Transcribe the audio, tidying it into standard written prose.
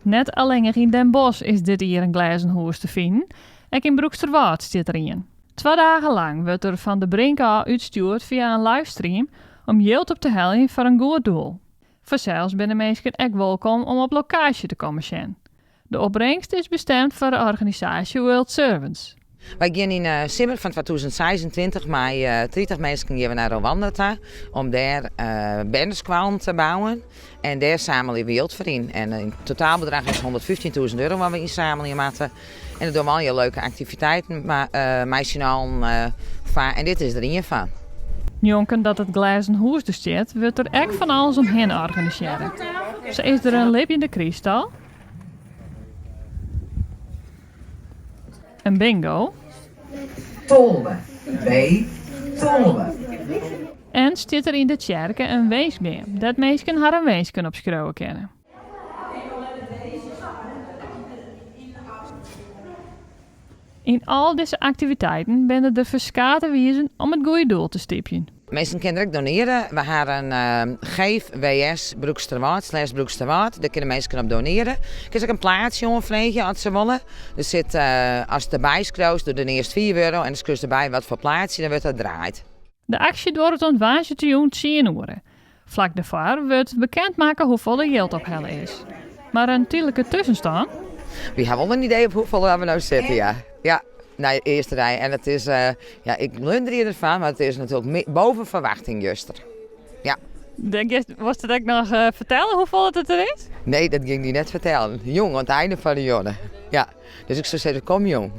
Net allinnich yn Den Bosch is dit jier in glêzen hûs te finen, ek yn Broeksterwâld stiet der ien. Twa dagen lang wurdt der fan de brink ôf útstjoerd fia in livestream om jild op te heljen foar in goed doel. Fansels binne minsken ek wolkom om op lokaasje te kommen sjen. De opbringst is bestemd foar de organisaasje World Servants. Wy gean yn de simmer fan 2026 mei 30 minsken gean we nei Rwanda ta om dêr berneskoallen te bouwen. En dêr samelje we jild foar yn. En it totaalbedrach is 115.000 euro wat we ynsamelje moatte. En dat dogge we allegear leuke aktiviteiten mei syn allen foar. En dit is der ien fan. Njonken dat it glêzen hûs der stiet, wurdt der ek fan alles omhinne organisearre. Sa is der in libjende kryststâl, in bingo. 12, B, 12. En stiet der yn de tsjerke in winskbeam dêr't minsken harren winsken op skriuwe kinne. Yn al dizze aktiviteiten binne der ferskate wizen om it goede doel te stypjen. Minsken kinne der ek doneare. We ha in Geef WS Broeksterwâld slash Broeksterwâld. Dêr kinne minsken op doneare. Kinst ek in plaatsje oanfreegje as se wolle. Der sit, ast derby skriuwst, donearst 5 euro en dan skriuwst derby wat foar plaatsje, dan wurdt dat draaid. De aksje duorret oant woansdeitejûn tsien oere. Flak dêrfoar wurdt bekend makke hoefolle jild ophelle is. Mar in tydlike tuskenstân? Wy ha wol in idee op hoefolle we no sitte, ja. Ja, nei de earste dei. En it is, ja, ik blunderje derfan, mar it is natuerlik boven ferwachting juster. Ja. Wolst it ek noch fertelle hoefolle it der is? Nee, dat gean ik dy net fertellen. Jûn, oan it ein fan de jûn. Ja, dus ik soe sizze, kom jûn.